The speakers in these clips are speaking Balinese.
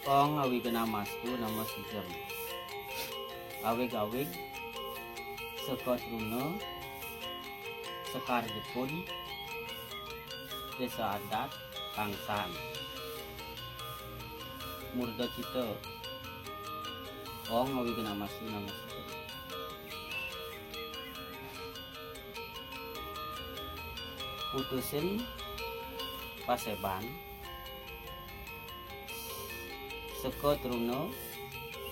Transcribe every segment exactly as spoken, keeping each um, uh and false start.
Ong awighnamastu namo sidam. Awig-awig seka truna sekar Jepun, desa adat Kangsan. Murda cita. Ong awighnamastu namo sidam. Putusin paseban seka truna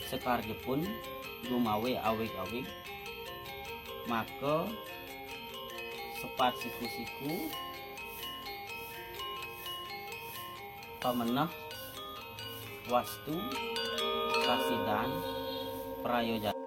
sekar Jepun gumawe awig-awig, maka sepat siku-siku pameneh wastu kasidan prayojan.